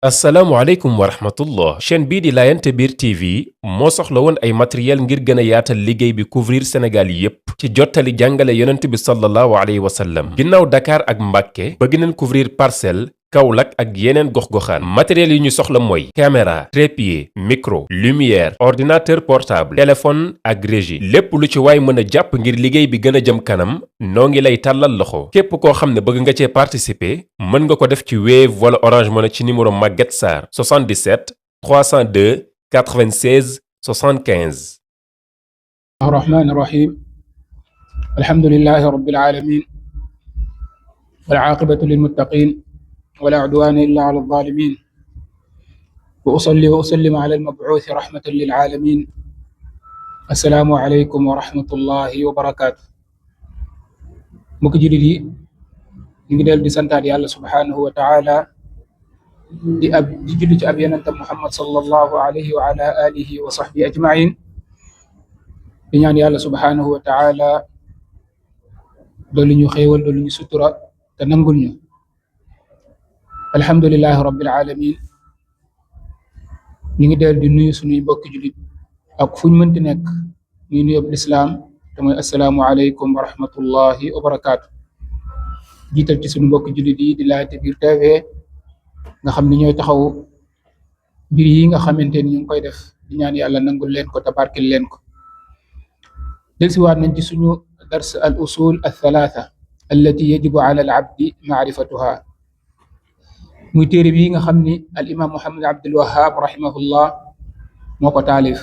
asalaamualeykum wa rahmatullah chaîne bii di Laayante Biir TV moo soxla woon ay matériel ngir gën a yaatal liggéey bi couvrir Sénégal yépp ci jottali jàngale yonent bi sallallahu alayhi wa sallam ginnaaw Dakar ak Mbàkke bëgg nañ couvrir Parcelles Kaolack ak yeneen gox-goxaan matériel yi ñu soxla mooy caméra trépied micro lumière ordinateur portable téléphone ak régie lépp lu ci waay mën a jàpp ngir liggéey bi gën a jëm kanam noo ngi lay tàllal loxo képp koo xam ne bëgg nga cee participer mën nga ko def ci Wave wala Orange Money ci numéro Maguette Sarr 77 302 96 75. الرحمن الرحيم الحمد لله رب العالمين والعاقبة للمتقين ولا عدوان إلا على الظالمين وأصلي وأسلم على المبعوث رحمة للعالمين السلام عليكم ورحمة الله وبركاته mbokk jullit yi ñu ngi del di santaat yàlla subhanahu wa taala di julli ci ab yonentam Muhammad sallallahu alayhi wa ala alihi wa sahbihi ajmain di ñaan yàlla subhanahu wa taala doolu ñu xéewal doolu ñu sutura te nangul ñu alhamdulillahi rabbil alamin ñu ngi del di nuyu suñuy mbokki jullit ak fuñ mënti nekk ñuy nuyób lislaam te mooy assalaamu aleykum wa rahmatullahi wa barakaatu jiital ci suñu mbokki jullit yi di Laayante Biir TV nga xam ni ñooy taxaw mbir yi nga xamante ni ñu ngi koy def di ñaan yàlla nangul leen ko tabarkil leen ko delsiwaat nañ ci suñu dars al usul al thalatha allati yajibu ala al abdi maarifatuha muy téere bi nga xam ni al imam Muhammad Abdul Wahhab rahimahullah moo ko taalif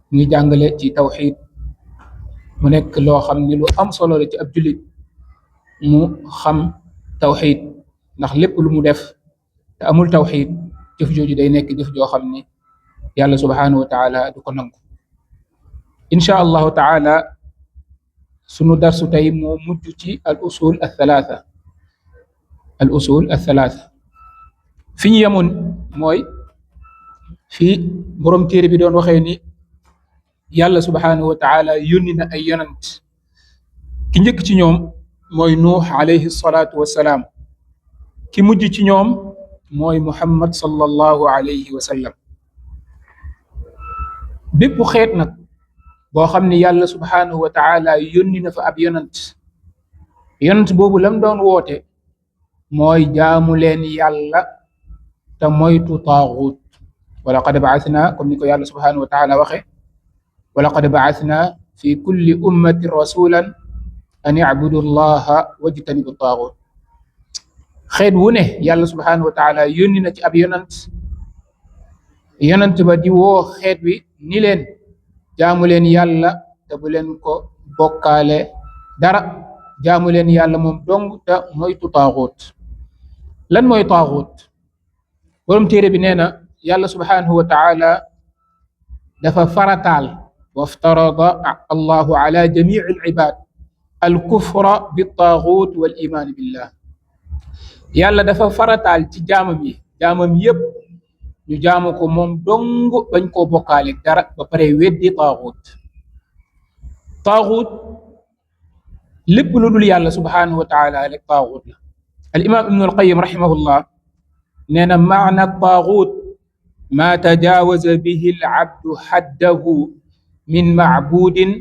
muy jàngale ci tawxid mu nekk loo xam ni lu am solo la ci ab jullit mu xam tawxid ndax lépp lu mu def te amul tawxid jëf jooju day nekk jëf joo xam ni yàlla subhanahu wa taala du ko nangu insha allahu taala sunu darsu tey moo mujj ci al usul al thalatha fi ñu yemoon mooy fii boroom téere bi doon waxee ni yàlla subhanahu wa taala yónni na ay yonant ki njëkk ci ñoom mooy nuux alayhi salaatu wassalaam ki mujj ci ñoom mooy muhammad sallallahu alayhi wa sallam bépp xeet nag boo xam ne yàlla subhanahu wa taala yónni na fa ab yonant boobu lam doon woote mooy jaamu leen yàlla te moytu taaxut wala qad baasna comme ni ko yàlla subhanahu wa taala waxe wala qad baasna fi kulli ummatin rasulan an i'budu llaha wajtanibu taaxut xeet wu ne yàlla subhanahu wa taala yónni na ci ab yonant ba di woo xeet wi ni leen jaamu leen yàlla te bu leen ko bokkaale dara jaamu leen yàlla moom dong te moytu taaxut lan mooy taaxut borom téere bi nee na yàlla subhanahu wa taala dafa farataal waftarada allahu ala jamii al ibad al kufra bi taaxut wal iman billah yàlla dafa farataal ci jaamam yépp ñu jaamu ko moom dong bañ koo bokkaale dara ba pare weddi taaxut lépp lu dul yàlla subhanahu wa taala rek taaxut la al imam ibnu al qayyim rahimahullah nee na maana taaxut ma tajaawaza bihi al abdu xaddahu min macbudin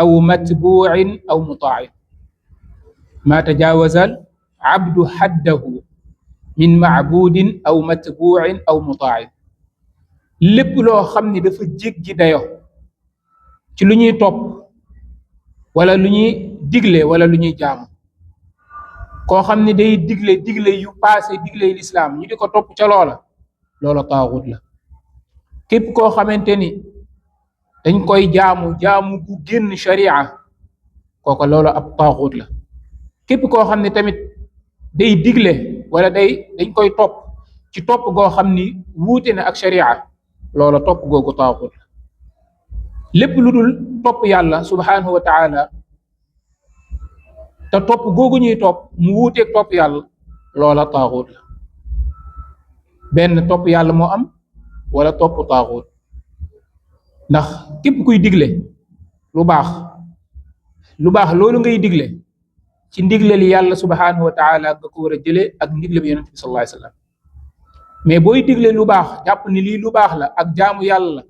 aw matbuucin aw mutaain ma tajaawaza al abdu xaddahu min macbudin aw matbuucin aw mutaain lépp loo xam ni dafa jéggi dayo ci lu ñuy topp wala lu ñuy digle wala lu ñuy jaamu koo xam ni day digle yu passé digle lislaam ñu di ko topp ca loola taaxut la képp koo xamante ni dañ koy jaamu gu génn sharia kooka loola ab taaxut la képp koo xam ne tamit day digle wala dañ koy topp ci topp goo xam ni wuute na ak sharia loola topp googu taaxut la lépp lu dul topp yàlla subhanahu wa taala te topp googu ñuy topp mu wuuteeg topp yàlla loola taaxut la benn topp yàlla moo am wala topp taaxut ndax képp kuy digle lu baax loolu ngay digle ci ndigle li yàlla subhanahu wa taala nga ko war a jëlee ak ndigle bi yonent bi sallallahu alayhi wasallam mais booy digle lu baax jàpp ni lii lu baax la ak jaamu yàlla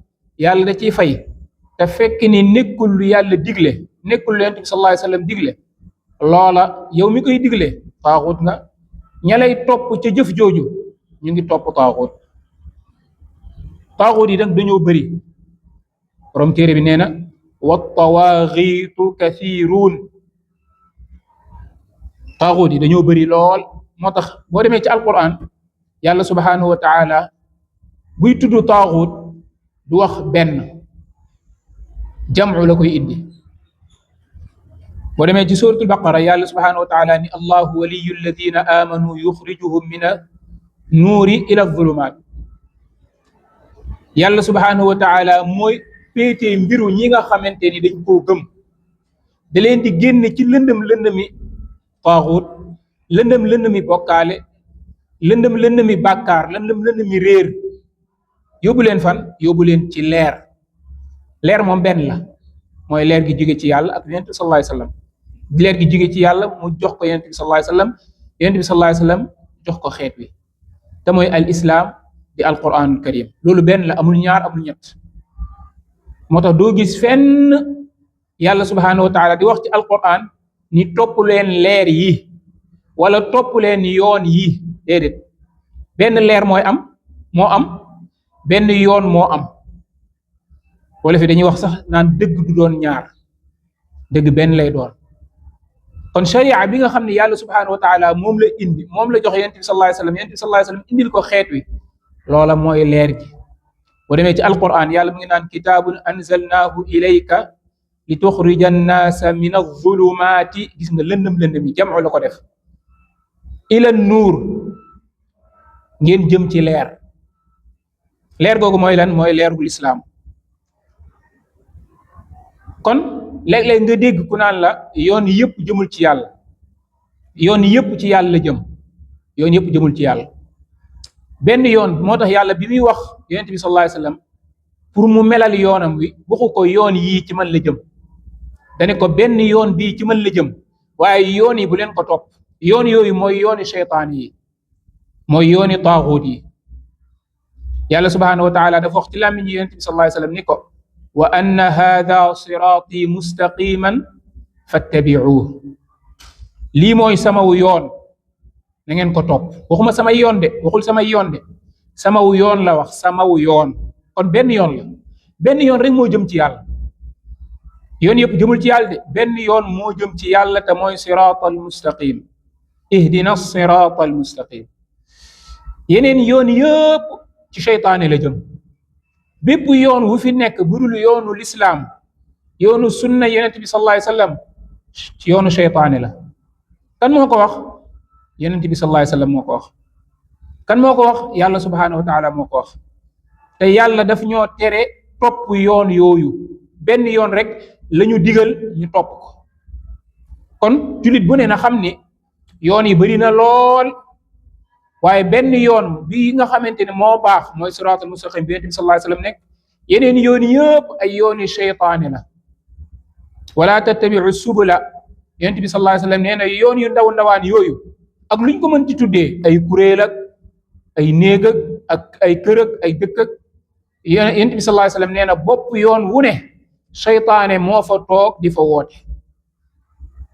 yàlla da ciy fay te fekk ni nekkul lu yàlla digle nekkul lu yonent bi sallallahu alayhi wasallam digle loola yow mi koy digle taaxut nga ña lay topp ca jëf jooju ñu ngi topp taaxut yi nag dañoo bëri borom téere bi nee na wa tawaaxiitu kathiruun taaxut yi dañoo bëri lool moo tax boo demee ci alquran yàlla subhanahu wa taala buy tudd taaxut du wax benn jamcu la koy indi boo demee ci suratul baqara yàlla subhanahu wa taala ni allahu waliyu alladina amanu yuxrijuhum min nuuri ila zulumaat yàlla subhanahu wa taala mooy péetee mbiru ñi nga xamante ni dañ koo gëm da leen di génn ci lëndëmi taaxut lëndëmi bokkaale lëndëmi bàkkaar lëndëmi réer yóbbu leen fan yóbbu leen ci leer moom benn la mooy leer gi jóge ci yàlla ak yonent bi sallallahu alayhi wasallam leer gi jóge ci yàlla mu jox ko yonent bi sallallahu alayhi wasallam yonent bi sallallahu alayhi wasallam jox ko xeet wi te mooy al islam di alquranul karim loolu benn la amul ñaar amul ñett moo tax doo gis fenn yàlla subhanahu wa taala di wax ci alquran ni topp leen leer yi wala topp leen yoon yi déedéet benn leer moo am benn yoon moo am wala fi dañuy wax sax naan dëgg du doon ñaar dëgg benn lay doon kon sharia bi nga xam ne yàlla subhanahu wa taala moom la indi moom la jox yonent bi sallallahu alayhi wasallam yonent bi sallallahu alayhi wasallam indil ko xeet wi loola mooy leer gi boo demee ci alquran yàlla mu ngi naan kitaabun anzalnaahu ilayka li tuxrija annaasa min az-zulumaati gis nga lëndëm yi jam'u la ko def ila nuur ngeen jëm ci leer googu mooy lan mooy leerul islaam kon léeg-léeg nga dégg ku naan la yoon yëpp jëmul ci yàlla yoon yëpp ci yàlla la jëm yoon yëpp jëmul ci yàlla benn yoon moo tax yàlla bi muy wax yonent bi sallallahu alayhi wasallam pour mu melal yoonam wi waxu ko yoon yii ci man la jëm dane ko benn yoon bii ci man la jëm waaye yoon yi bu leen ko topp yoon yooyu mooy yooni sheytaan yi mooy yooni taaxuut yi yàlla subhanahu wa taala dafa wax ci làmmiñ yi yonent bi sallallahu alayhi wasallam ni ko wa anna hadha siraati mustaqiman fattabi'uhu lii mooy samaw yoon na ngeen ko topp waxuma samay yoon de waxul samay yoon de samaw yoon la wax samaw yoon kon benn yoon la benn yoon rek moo jëm ci yàlla yoon yëpp jëmul ci yàlla de benn yoon moo jëm ci yàlla te mooy siraatal mustaqim ihdina siraatal mustaqim yeneen yoon yëpp ci seytaane la jëm bépp yoon wu fi nekk budul yoonu lislaam yoonu sunna yonent bi sallallahu alayhi wasallam ci yoonu seytaane la kan moo ko wax yonent bi sallallahu alayhi wasallam moo ko wax kan moo ko wax yàlla subhanahu wa taala moo ko wax te yàlla daf ñoo tere topp yoon yooyu benn yoon rek lañu digal ñu topp ko kon jullit bu ne na xam ni yoon yi bari na lool waaye benn yoon bi nga xamante ne moo baax mooy siraatul mustaqim bi yonent bi sallallahu alayhi wasallam nekk yeneen yoon yëpp ay yooni sheytaane la wala tattabi'u subula yonent bi sallallahu alayhi wasallam nee na yoon yu ndawaan yooyu ak luñ ko mën ci tuddee ay kuréel ak ay néeg ak ay kër ak ay dëkk ak yonent bi sallallahu alayhi wasallam nee na bopp yoon wu ne sheytaane moo fa toog di fa woote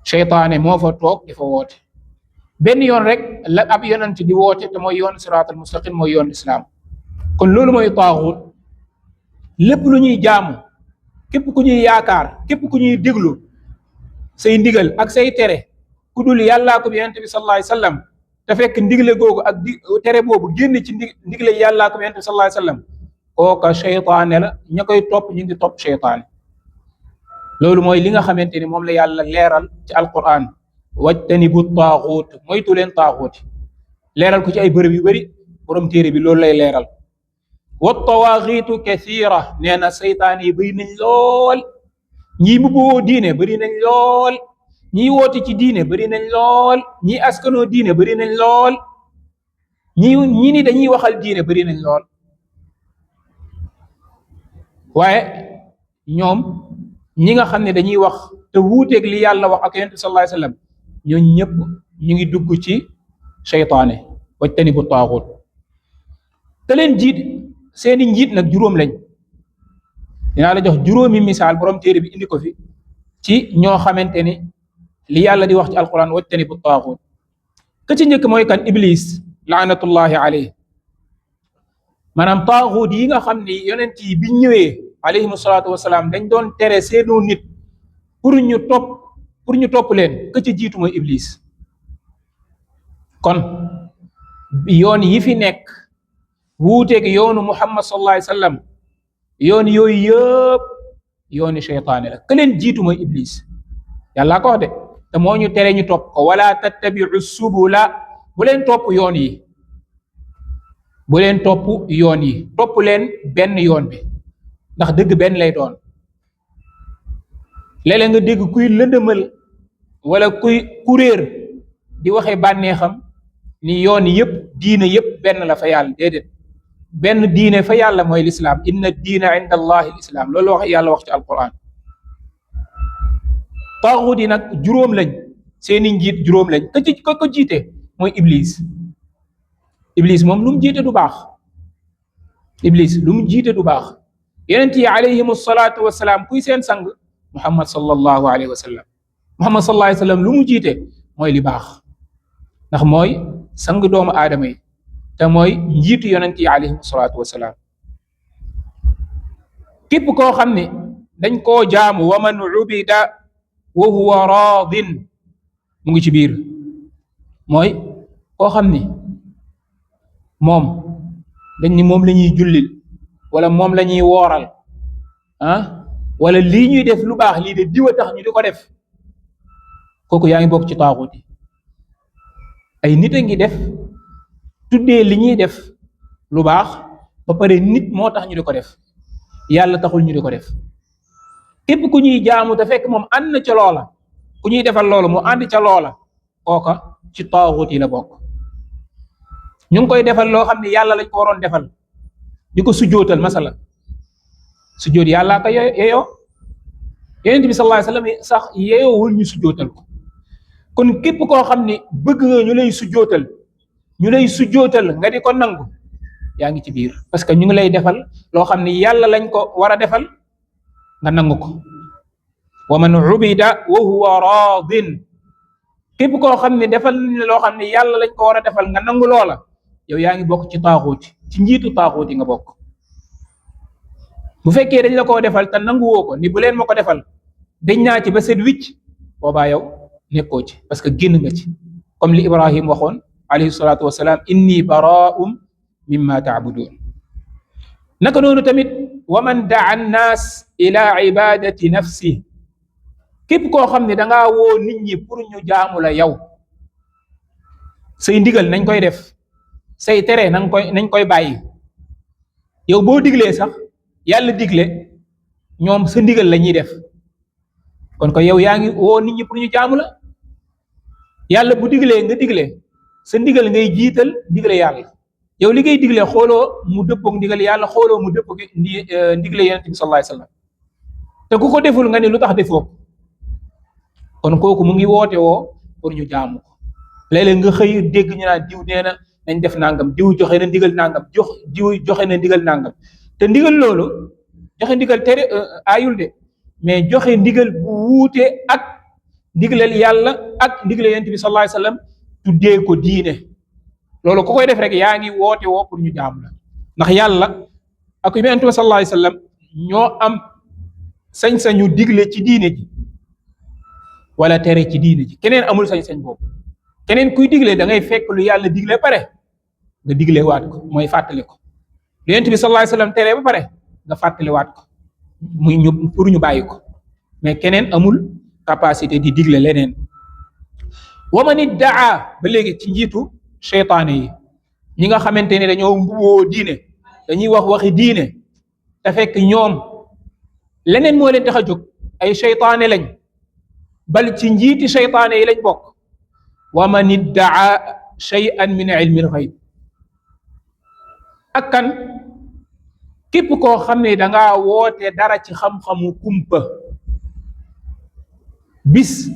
sheytaane moo fa toog di fa woote benn yoon rek la ab yonent di woote te mooy yoon siraatal mustaqim mooy yoon islaam kon loolu mooy taaxut lépp lu ñuy jaamu képp ku ñuy yaakaar képp ku ñuy déglu say ndigal ak say tere ku dul yàllaa ko bi yonent bi sallallahu alayhi wasallam te fekk ndigle googu ak tere boobu génn ci ndigle yàllaa ko bi yonent bi sallallahu alayhi wasallam kooka sheytaane la ña koy topp ñu ngi topp sheytaane loolu mooy li nga xamante ni moom la yàlla leeral ci alquran wajtanibu taaxuut moytu leen taaxuut leeral ko ci ay bërëb yu bari borom téere bi loolu lay leeral wa tawaaxiitu kathira nee na seytaan yi bari nañ lool ñii mbubboo diine bari nañ lool ñii woote ci diine bari nañ lool ñii askanoo diine bari nañ lool ñii ni dañuy waxal diine bari nañ lool waaye ñoom ñi nga xam ne dañuy wax te wuuteeg li yàlla wax ak yonent bi sallallahu alayhi wasallam ñooñu ñëpp ñu ngi dugg ci seytaane wajtanibu taaxut te leen jiit seeni njiit nag juróom lañ. dinaa la jox juróomi misaal borom téere bi indi ko fi ci ñoo xamante ni li yàlla di wax ci alquran wajtanibu taaxut. ka ci njëkk mooy kan? Iblis laanatullahi alayhi. maanaam taaxut yi nga xam ni yonent yi biñ ñëwee alayhimu salaatu wasalaam dañ doon tere seenu nit pour ñu topp leen. ka ci jiitu mooy Iblis. kon yoon yi fi nekk wuuteeg yoonu Muhammad sallallahu alayhi wa sallam yoon yooyu yëpp yooni seytaane la. ka leen jiitu mooy Iblis. yàlla ko wax de te moo ñu tere ñu topp ko. wala tattabiu subula, bu leen topp yoon yi, bu leen topp yoon yi, topp leen benn yoon bi ndax dëgg benn lay doon. léeg-léeg nga dégg kuy lëndëmal wala kuy kuréer di waxee bànneexam ni yoon yëpp diine yëpp benn la fa yàlla. déedéet, benn diine fa yàlla mooy lislaam. inna diina inda allahi lislaam, loolu wax yàlla wax ci alquran. taaxut yi nag juróom lañ, seeni njiit juróom lañ. ko jiite mooy Iblis. Iblis moom lu mu jiite du baax. Iblis lu mu jiite du baax. yonent yi alayhimu salaatu wasalaam kuy seen sang? Muhammad sallallahu alayhi wa sallam. Muhammad sallallahu alayhi wa sallam lu mu jiite mooy li baax, ndax mooy sang doomu aadama yi te mooy njiitu yonent yi alayhimu salaatu wasalaam. képp koo xam ne dañ koo jaamu wa man ubida wa huwa raadin mu ngi ci biir. mooy koo xam ni moom dañ ni moom la ñuy jullil wala moom la ñuy wooral wala lii ñuy def lu baax lii de diwa tax ñu di ko def, kooku yaa ngi bokk ci taaxut yi. ay nit a ngi def tuddee li ñuy def lu baax ba pare nit moo tax ñu di ko def, yàlla taxul ñu di ko def. képp ku ñuy jaamu te fekk moom ànd na ca loola, ku ñuy defal loolu mu ànd ca loola, kooka ci taaxut yi la bokk. ñu ngi koy defal loo xam ne yàlla lañ ko waroon defal, di ko sujjootal masala. sujjoot yàllaa ko yeyoo. yonent bi sallallahu alayhi wa sallam sax yeyoowul ñu sujjootal ko. kon képp koo xam ne bëgg nga ñu lay sujjootal nga di ko nangu, yaa ngi ci biir. parce que ñu ngi lay defal loo xam ne yàlla lañ ko war a defal nga nangu ko. wa man ubida wa huwa raadin, képp koo xam ne defal nañ loo xam ne yàlla lañ ko war a defal nga nangu loola, yow yaa ngi bokk ci taaxuut, ci njiitu taaxuut yi nga bokk. bu fekkee dañ la koo defal te nanguwoo ko ni bu leen ma ko defal dañ naa ci ba set wicc, boobaa yow nekkoo ci, parce que génn nga ci. comme li Ibrahim waxoon alayhi salaatu wasalaam, inni baraa'um mimma ta'budun. naka noonu tamit wa man daa annaas ila ibadati nafsi, képp koo xam ne dangaa woo nit ñi pour ñu jaamu la yow, say ndigal nañ koy def, say tere nañ koy bàyyi. yow boo diglee sax yàlla digle, ñoom sa ndigal la ñuy def, kon ko yow yaa ngi woo nit ñi pour ñu jaamu la. yàlla bu diglee nga digle, sa ndigal ngay jiital ndigle yàlla. yow li ngay digle xooloo mu dëppoog ndigal yàlla, xooloo mu dëppoog ndigle yonent bi sallallahu alayhi wasallam, te ku ko deful nga ne lu tax defoo ko. kon kooku mu ngi woote woo pour ñu jaamu ko. léeg-léeg nga xëy dégg ñu naan diw nee na nañ def nangam, diw joxe na ndigal nangam, diw joxe na ndigal nangam. te ndigal loolu joxe ndigal tere ayul de, mais joxe ndigal bu wuute ak ndigalal yàlla ak ndigal yonent bi sallallahu alayhi wasallam tuddee ko diine. loolu ku koy def rek yaa ngi woote woo pour ñu jaam la, ndax yàlla ak yonent bi sallallahu alayhi wasallam ñoo am sañ-sañu digle ci diine ji wala tere ci diine ji. keneen amul sañ-sañ boobu. keneen kuy digle da ngay fekk lu yàlla digle pare nga digle waat ko, mooy fàttali ko. yonent bi sallallahu alayhi wasallam tere ba pare nga fàttaliwaat ko muy ñu pour ñu bàyyi ko, mais keneen amul capacité di digle leneen. wa man iddaa, ba léegi ci njiitu seytaane yi, ñi nga xamante ne dañoo mbubboo diine, dañuy wax waxi diine te fekk ñoom leneen moo leen tax a jóg, ay seytaane lañ, bal ci njiiti seytaane yi lañ bokk. wa man iddaa shay'an min ilmi al-ghayb, ak kan? képp koo xam ne dangaa woote dara ci xam-xamu kumpa, bis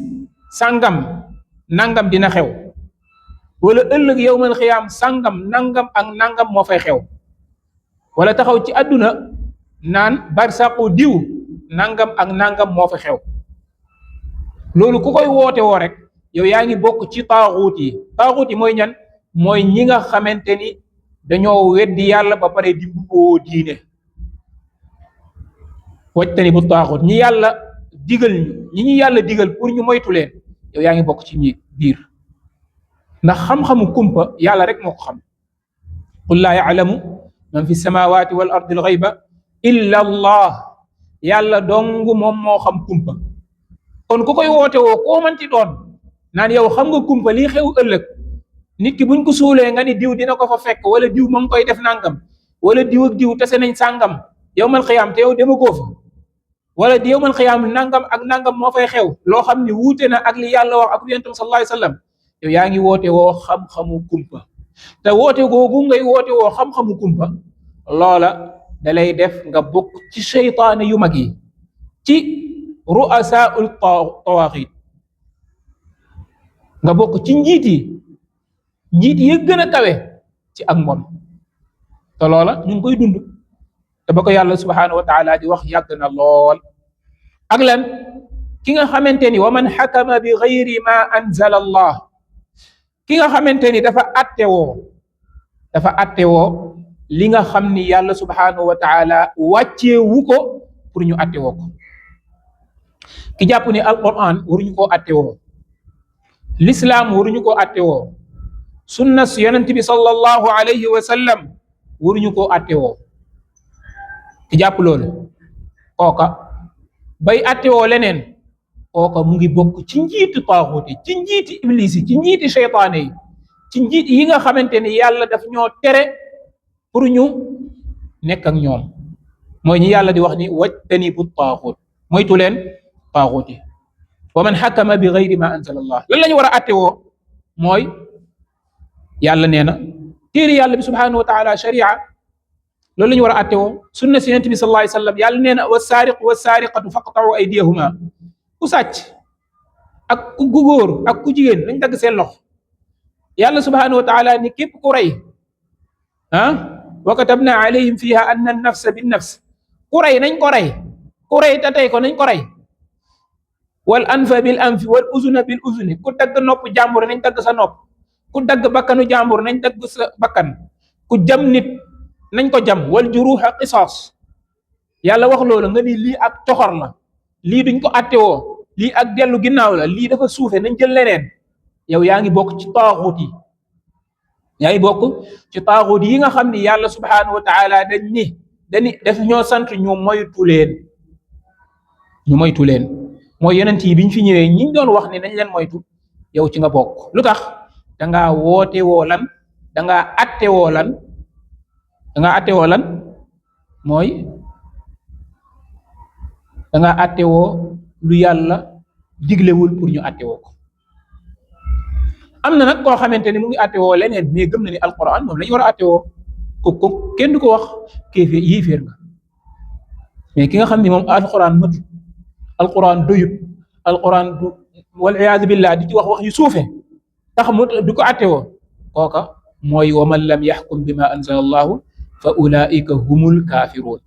sangam nangam dina xew, wala ëllëg yawmal xiyaam sangam nangam ak nangam moo fay xew. wala taxaw ci àdduna naan barsaqu diw nangam ak nangam moo fa xew. loolu ku koy woote woo rek yow yaa ngi bokk ci taaxuut yi mooy ñan? mooy ñi nga xamante ni dañoo weddi yàlla ba pare di mbubboo diine. wajtani bu taaxuut ñi yàlla digal ñi yàlla digal pour ñu moytu leen, yow yaa ngi bokk ci ñi biir. ndax xam-xamu kumpa yàlla rek moo ko xam. qul laa ya'lamu man fi samawati wal ardi al ghayba illa allah. yàlla dong moom moo xam kumpa. kon ku koy woote woo koo manti doon naan yow xam nga kumpa lii xew ëllëg, nit ki buñ ko suulee nga ni diw dina ko fa fekk, wala diw ma ngi koy def nangam, wala diw ak diw tase nañ sàngam yawmal xiyaam te yow dema góo fa, wala di yawmal xiyaam nangam ak nangam moo fay xew loo xam ni wuute na ak li yàlla wax ak yonent bi sallallahu alayhi wasallam. yow yaa ngi woote woo xam-xamu kumpa. te woote googu ngay woote woo xam-xamu kumpa, loola dalay def nga bokk ci seytaane yu mag yi, ci ru'asaa'ul tawaaxiit, nga bokk ci njiit yi gën a kawe ci ak mbon. te loola ñu ngi koy dund, te ba ko yàlla subhaanahu wa taala di wax yàgg na lool. ak lan? ki nga xamante ni wa man xakama bi gayri ma anzala allah, ki nga xamante ni dafa attewoo li nga xam ni yàlla subhaanahu wa taala wàcceewu ko pour ñu attewoo ko. ki jàpp ni alquran waruñu koo attewoo, l'islam waruñu koo attewoo, sunna si yonent bi sallallahu alayhi wa sallam waruñu koo attewoo, ki jàpp loolu, kooka bay attewoo leneen, kooka mu ngi bokk ci njiiti taaxuut yi, ci njiiti iblis yi, ci njiiti seytaane yi, ci njiit yi nga xamante ni yàlla daf ñoo tere pour ñu nekk ak ñoom. mooy ñi yàlla di wax ni wajtanibu taaxuut, moytu leen taaxuut yi. wa man xakama bi gayri ma anzala allah, lan la ñu war a attewoo? mooy yàlla nee na, téere yàlla bi subhanahu wa taala, sharia, loolu la ñu war a attewoo. sunna si yonent bi sallallahu alayhi wa sallam, yàlla nee na wassaariqu wassaariqatu faqta'u aydiyahuma. ku sàcc ak ku góor ak ku jigéen nañ dagg seen loxo. yàlla subhanahu wa taala ni képp ku rey, wa katabna alayhim fiha anna an-nafsa bin-nafs, ku rey nañ ko rey, ku rey te tey ko nañ ko rey. wal anfa bil anfi wal uzuna bil uzuni, ku dagg nopp jàmbur nañ dagg sa nopp, ku dagg bakkanu jàmbur nañ dagg sa bakkan, ku jam nit nañ ko jam. wal juruha qisaas. yàlla wax loolu nga ni lii ak coxor la, lii duñ ko attewoo, lii ak dellu ginnaaw la, lii dafa suufe, nañ jël leneen. yow yaa ngi bokk ci taaxuut yi, yaa ngi bokk ci taaxuut yi nga xam ni yàlla subhanahu wa taala dañu def ñoo sant ñu moytu leen. mooy yonent yi biñ fi ñëwee ñi doon wax ni nañ leen moytu, yow ci nga bokk. lu tax? dangaa woote woo lan? dangaa atte woo lan? mooy dangaa atte woo lu yàlla diglewul pour ñu atte woo ko. am na nag koo xamante ni mu ngi atte woo leneen, mais gëm na ni alquran moom la ñu war a atte woo, ko kenn du ko wax kéeféer yéeféer nga. mais ki nga xam ni moom alquran matut, alquran doyut, alquran du wal iyaadu billah di ci wax yu suufe tax mu du ko atte woo, kooka mooy wa man lam yaxkum bima anzala allahu fa ulaika humul kaafiruun.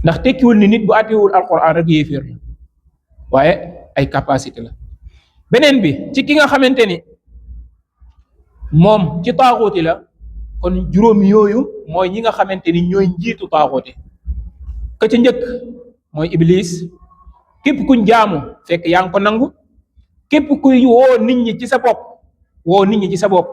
ndax tekkiwul ni nit bu attewul alquran rek yéeféer la, waaye ay capacité la. beneen bi ci ki nga xamante ni moom ci taaxuuti la, kon juróom yooyu mooy ñi nga xamante ni ñooy njiitu taaxuuti. ka ca njëkk mooy iblis. képp kuñ jaamu fekk yaa ngi ko nangu, képp kuy woo nit ñi ci sa bopp,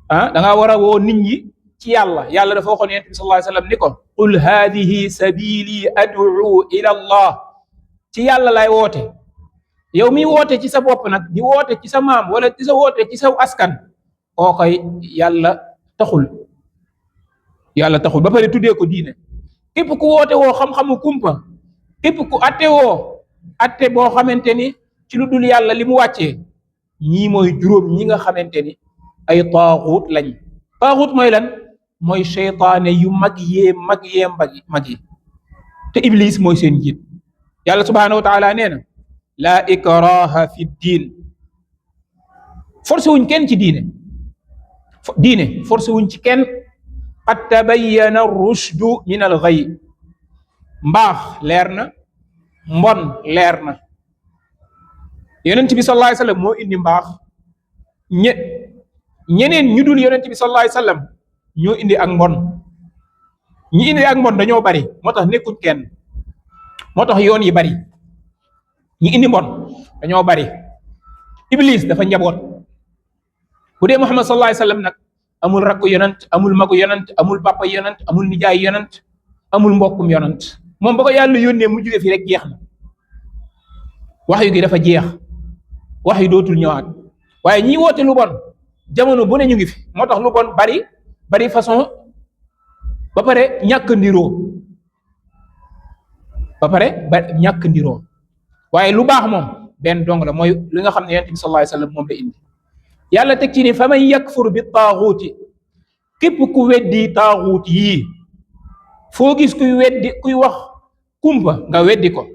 da ngaa war a woo nit ñi ci yàlla. yàlla dafa waxoon yonent bi sallallahu alayhi wa sallam ni ko qul haadihi sabili ad'u ila allah, ci yàlla lay woote. yow mi woote ci sa bopp nag, di woote ci sa maam wala di sa woote ci sa askan, kookoy yàlla taxul ba pare tuddee ko diine. képp ku woote woo xam-xamu kumpa, képp ku atte woo atte boo xamante ni ci lu dul yàlla li mu wàccee, ñii mooy juróom ñi nga xamante ni ay taaxuut lañ. taaxuut mooy lan? mooy seytaane yu mag yi te iblis mooy seen njiit. yàlla subhaanahu wa taala nee na laa ikraha fi diin, forcé wuñ kenn ci diine forcé wuñ ci kenn. qad tabayyana ar-rushdu min al-ghayy mbaax leer na mbon leer na. yonent bi sallallahu alayhi wasallam moo indi mbaax ñeneen ñu dul yonent bi sallallahu alayhi wasallam ñoo indi ak mbon. ñi indi ak mbon dañoo bari moo tax nekkuñ kenn, moo tax yoon yi bari. ñi indi mbon dañoo bari. Iblis dafa njaboot. bu dee Muhammad sallallahu alayhi wasallam nag amul rakku yonent, amul magu yonent, amul papa yonent, amul nijaay yonent, amul mbokkum yonent. moom ba ko yàlla yónnee mu jóge fi rek jeex na. waxyu gi dafa jeex, wax yu dootul ñëwaat. waaye ñi woote lu bon jamono bu ne ñu ngi fi, moo tax lu bon bari façon, ba pare ñàkk ndiroo, waaye lu baax moom benn dong la, mooy li nga xam ne yonent bi sallallahu alayhi wasallam moom la indi. yàlla teg ci ni fa man yakfur bi taaxuuti, képp ku weddi taaxuut yii. foo gis kuy wax kumpa nga weddi ko,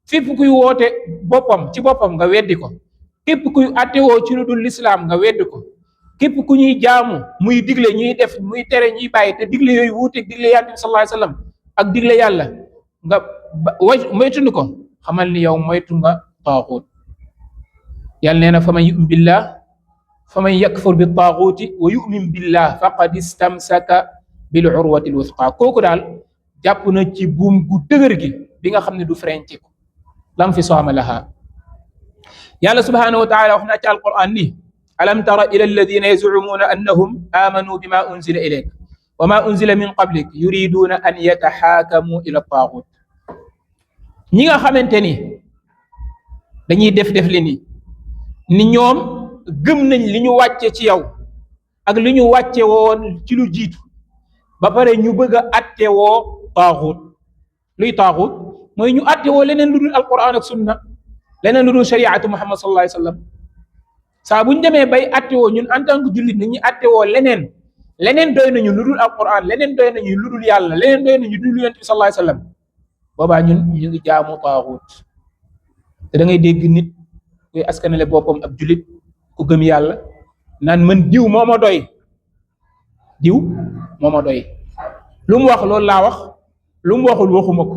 fépp kuy woote boppam ci boppam nga weddi ko, képp kuy attewoo ci lu dul lislaam nga weddi ko, képp ku ñuy jaamu muy digle ñuy def, muy tere ñuy bàyyi, te digle yooyu wuuteeg digle yonent bi sallallahu alayhi wasallam ak digle yàlla nga moytundi ko, xamal ni yow moytu nga taaxuut. yàlla nee na fa man yakfur bi taaxuuti wa yu'min billah faqad istamsaka bil urwati al wuthqa. kooku daal jàpp na ci buum gu dëgër gi bi nga xam ne du frenci ko, lam fi saama laha. yàlla subhanahu wa taala wax na ci alquran ni alam tara ila alladina yazcumuuna annahum aamanu bima unzila ilayk wa ma unzila min qablik yuriduuna an yataxaakamu ila taaxut. ñi nga xamante ni dañuy def li ni ñoom gëm nañ li ñu wàcce ci yow ak li ñu wàcce woon ci lu jiitu, ba pare ñu bëgg a attewoo taaxut. luy taaxut? mooy ñu attewoo leneen lu dul alquran ak sunna, leneen lu dul shariatu muhammad sallallahu alayhi wasallam. saa bu ñu demee bay attewoo ñun en tant que jullit ni ñu attewoo leneen doy nañu lu dul alquran, leneen doy nañu lu dul yàlla, leneen doy nañu lu dul yonent bi sallallahu alayhi wasallam, boobaa ñun ñu ngi jaamu taaxut. te da ngay dégg nit kuy askanale boppam ab jullit ku gëm yàlla naan man diw moo ma doy, lu mu wax loolu laa wax, lu mu waxul waxuma ko.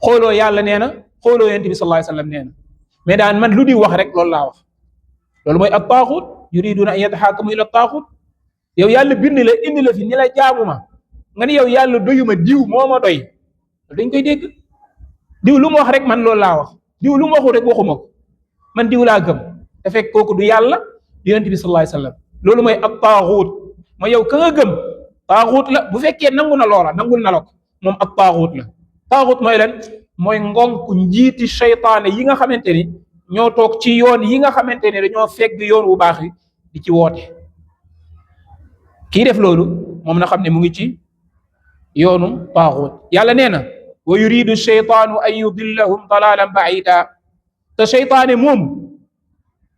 xooloo yàlla nee na, xooloo yonent bi sallallahu alayhi wasallam nee na, mais daan man lu di wax rek loolu laa wax. loolu mooy ak taaxut, yuriduna an yataxaakamu ila taaxut. yow yàlla bind la indi la fi ni la jaamu ma, nga ni yow yàlla doyuma, diw moo ma doy. dañ koy dégg. diw lu mu wax rek man loolu laa wax, diw lu mu waxul rek waxuma ko, man diw laa gëm. te fekk kooku du yàlla, du yonent bi sallallahu alayhi wasallam. loolu mooy ak taaxut, mooy yow ka nga gëm taaxut la. bu fekkee nangu na loola, nangul na la ko, moom ak taaxut la. taaxut mooy lan? mooy ngonk njiiti seytaane yi nga xamante ni ñoo toog ci yoon yi nga xamante ni dañoo fegg yoon wu baax yi di ci woote. kii def loolu moom na xam ne mu ngi ci yoonu taaxut. yàlla nee na wa yuridu sheytaanu an yudillahum dalalan baida. te seytaane moom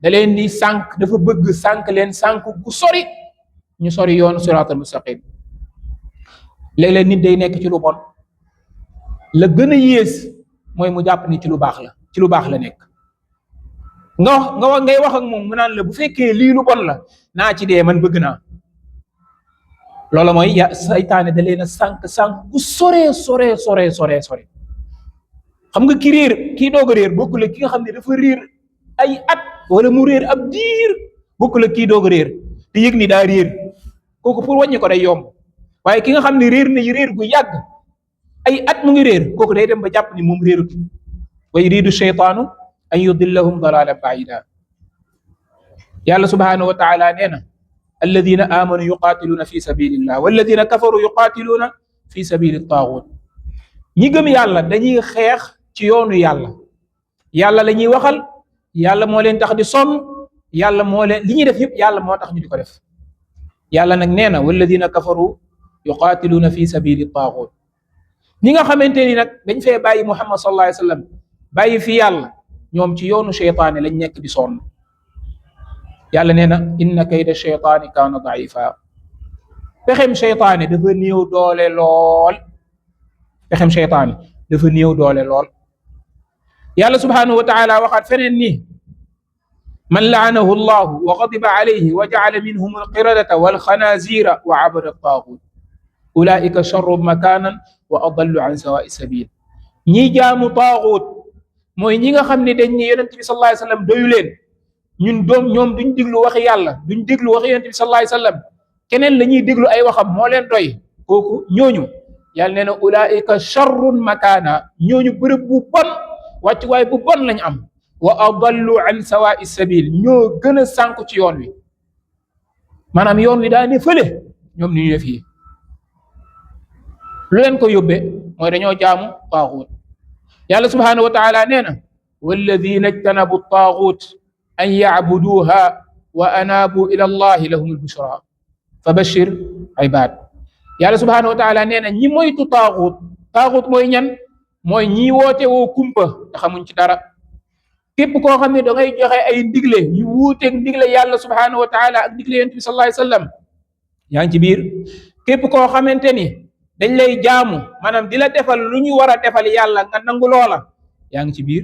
da leen di sànq, dafa bëgg sànq leen sànq gu sori, ñu sori yoonu siraatal mustaqim. léeg-léeg nit day nekk ci lu bon, la gën a yées mooy mu jàpp ni ci lu baax la nekk. ngay wax ak moom mu naan la bu fekkee lii lu bon la naa ci dee, man bëgg naa. loola mooy saytaane da leen a sànq bu sore. xam nga ki réer, kii doog a réer bokkul ak ki nga xam ne dafa réer ay at wala mu réer ab diir, bokkul ak kii doog a réer te yëg ni daa réer. kooku pour wàññi ko day yomb, waaye ki nga xam ne réer na réer gu yàgg ay at mu ngi réer, kooku day dem ba jàpp ni moom réerut. wa yuridu shaytaanu an yudillahum dalalan baida. yàlla subhanahu wa taala nee na alladina amanu yuqaatiluuna fi sabilillah walladina kafaru yuqaatiluuna fi sabili taaxut. ñi gëm yàlla dañuy xeex ci yoonu yàlla la ñuy waxal, yàlla moo leen tax di sonn, yàlla moo leen li ñuy def yëpp yàlla moo tax ñu di ko def. yàlla nag nee na walladina kafaru yuqaatiluuna fi sabili taaxut. ñi nga xamante ni nag dañ fee bàyyi Muhammad sallallahu alayhi wasallam bàyyi fi yàlla, ñoom ci yoonu seytaane lañ nekk di sonn. yàlla nee na inna kayda sheytaani kaana daifa. pexem seytaane dafa néew doole lool. pexem seytaane dafa néew doole lool. yàlla subhanahu wa taala waxaat feneen nii man laanahu llahu wa gadiba alayhi wa jacala minhum alqiradata walxanaazira wa abada taagut ulaika charru makanan wa adallu an sawaai sabil. ñi jaamu taagut mooy ñi nga xam ne dañ ne yonent bi sallallahu alayhi wa sallam doyu leen, ñoom duñ déglu waxi yàlla, duñ déglu waxi yonent bi sallallahu alayhi wa sallam, keneen la ñuy déglu ay waxam moo leen doy. kooku ñooñu yàlla nee na ulaika charrun makaana, ñooñu bërëb bu bon wàccuwaay bu bon lañ am. wa adallu an sawaai sabil, ñoo gën a sànku ci yoon wi, maanaam yoon wi daa ne fële, ñoom ni ñu ne fii. lu leen ko yóbbee mooy dañoo jaamu taaxuut. yàlla subhaanahu wa taala nee na walladina ijtanabu taaxuut an yacbuduha wa anaabu ila allahi lahum albushra fa bashir ibad. yàlla subhaanahu wa taala nee na ñi moytu taaxuut, taaxuut mooy ñan? mooy ñi woote woo kumpa te xamuñ ci dara. képp koo xam ne da ngay joxe ay ndigle yu wuuteeg ndigle yàlla subhaanahu wa taala ak ndigle yonent bi sallallahu alayhi wa sallam, yaa ngi ci biir. képp koo xamante ni dañ lay jaamu, maanaam di la defal lu ñu war a defal yàlla nga nangu loola, yaa ngi ci biir.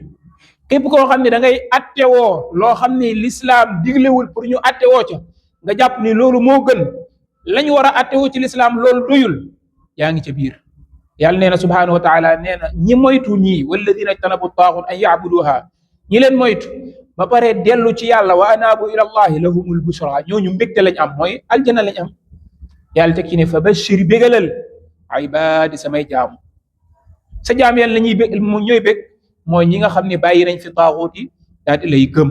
képp koo xam ne da ngay attewoo loo xam ni lislaam diglewul pour ñu attewoo ca, nga jàpp ni loolu moo gën la ñu war a attewoo ci lislaam, loolu doyul, yaa ngi ca biir. yàlla nee na subhaanahu wa taala nee na ñi moytu ñii walladina ijtanabu taaxut an yacbuduha, ñi leen moytu ba pare dellu ci yàlla wa anaabu ila allahi lahumul bushra, ñooñu mbégte lañ am, mooy aljana lañ am. yàlla teg ci ne fa bashir bégalal ibaadi samay jaamu. sa jaam yàlla la ñuy bég, ñooy bég mooy ñi nga xam ne bàyyi nañ fi taaxuut yi daal di lay gëm.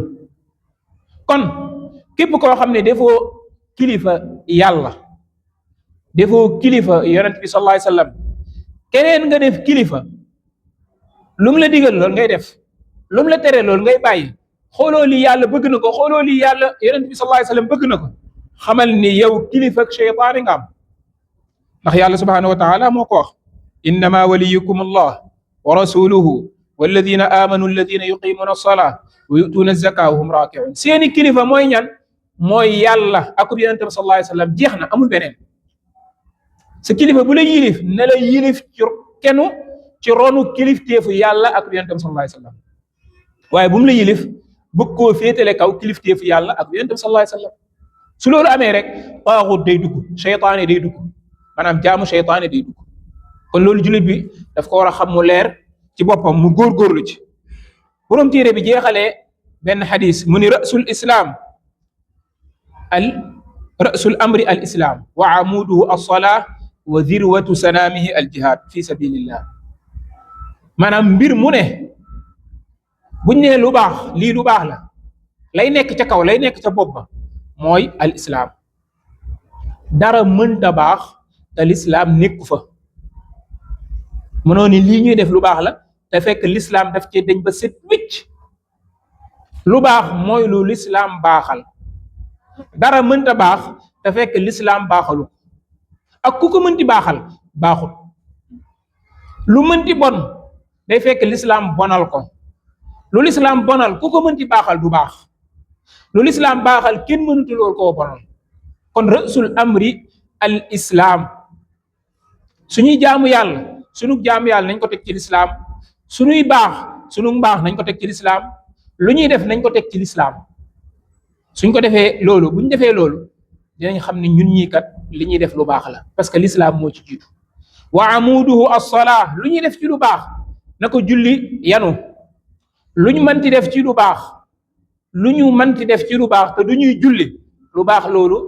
kon képp koo xam ne defoo kilifa yàlla, defoo kilifa yonent bi sallallahu alayhi wa sallam, keneen nga def kilifa, lu mu la digal loolu ngay def, lu mu la tere loolu ngay bàyyi. xooloo lii yàlla bëgg na ko, xooloo lii yàlla yonent bi sallallahu alayhi wa sallam bëgg na ko, xamal ni yow kilifa ak cheytaani nga am. ndax yàlla subhaanahu wa taala moo ko wax innama waliyukum allah wa rasuluhu walladina amanu alladina yuqimuna alsalaa wa yutuuna alzaka wa hum raakiun. seeni kilifa mooy ñan? mooy yàlla akub yonent bi sallallahu alayhi wa sallam, jeex na, amul beneen. sa kilifa bu la yilif ne la yilif ci ronu kilifteefu yàlla ak yonent bi sallallahu alayhi wa sallam, waaye bu mu la yilif bëgg koo féetale kaw kilifteefu yàlla ak yonent bi sallallahu alayhi wa sallam. su loolu amee rek taaxut day dugg, cheytaane day dugg, maanaam jaamu cheytaane day dugg. kon loolu jullit bi daf ko war a xam mu leer ci boppam, mu góorgóorlu ci. borom téere bi jeexalee benn xadis mu ni rasul amri al islam wa amuduhu alsolaa wa dirwatu sanaamihi al jihad fi sabilillah. maanaam mbir mu ne buñ ne lu baax, lii lu baax la, lay nekk ca kaw, lay nekk ca bopp ba mooy al islaam. dara mënta baax te lislaam nekku fa. mënoo ni lii ñuy def lu baax la te fekk lislaam daf cee dañ ba set wicc. lu baax mooy lu lislaam baaxal. dara mënta baax te fekk lislaam baaxalu, ak ku ko mënti baaxal baaxul. lu mënti bon day fekk lislaam bonal ko. lu lislaam bonal ku ko mënti baaxal du baax. lu lislaam baaxal kenn mënutu loolu koo bonal. kon rasul amri al islaam. suñuy jaamu yàlla, sunu jaamu yàlla nañ ko teg ci lislaam. suñuy baax, sunu mbaax nañ ko teg ci lislaam. lu ñuy def nañ ko teg ci lislaam. suñ ko defee loolu, buñ defee loolu dinañ xam ne ñun ñii kat li ñuy def lu baax la, parce que lislaam moo ci jiitu. wa amuduhu as-salaa, lu ñuy def ci lu baax na ko julli yanu. lu ñu mënti def ci lu baax, lu ñu mënti def ci lu baax te du ñuy julli lu baax, loolu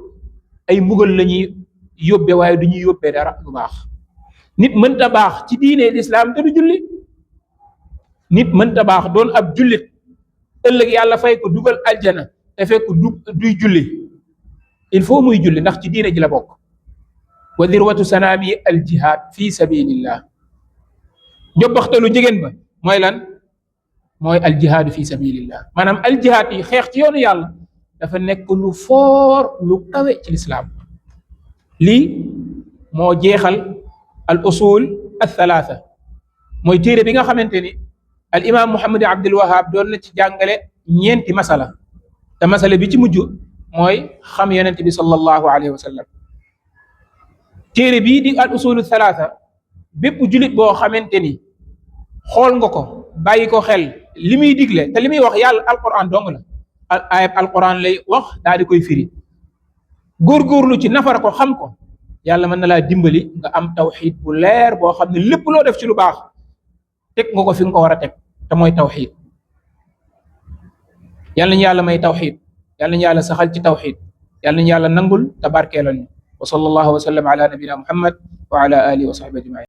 ay mbugal la ñuy yóbbe, waaye du ñuy yóbbee dara lu baax. nit mënta baax ci diine lislaam te du julli. nit mënta baax doon ab jullit ëllëg yàlla fay ko dugal aljana te fekk duy julli. il faut muy julli ndax ci diine ji la bokk. wa dirwatu sanaami al jihad fi sabilillah. njobbaxtalu jigéen ba mooy lan? mooy al jihaadu fi sabilillah. maanaam al jihaad yi xeex ci yoonu yàlla dafa nekk lu foor, lu kawe ci lislaam. lii moo jeexal al usul al thalatha, mooy téere bi nga xamante ni al imam Muhammad Abdul Wahhab doon na ci jàngale ñeenti masala, te masala bi ci mujj mooy xam yonent bi sallallahu alayhi wa sallam. téere bii di al usul al thalatha, bépp julit boo xamante ni xool nga ko, bàyyi ko xel, li muy digle te li muy wax yàlla alquran dong la, ayab alquran lay wax daal di koy firi góorgóorlu ci nafar ko xam ko yàlla mën na laa dimbali nga am tawxiid bu leer boo xam ne lépp loo def ci lu baax teg nga ko fi nga ko war a teg te mooy tawxiid yàlla ñu yàlla may tawxiid yàlla ñu yàlla saxal ci tawxiid yàlla ñu yàlla nangul te barkeelal ñu wa sallallahu wa sallam ala nabina muhammad wa ala alihi wa sahbihi ajmain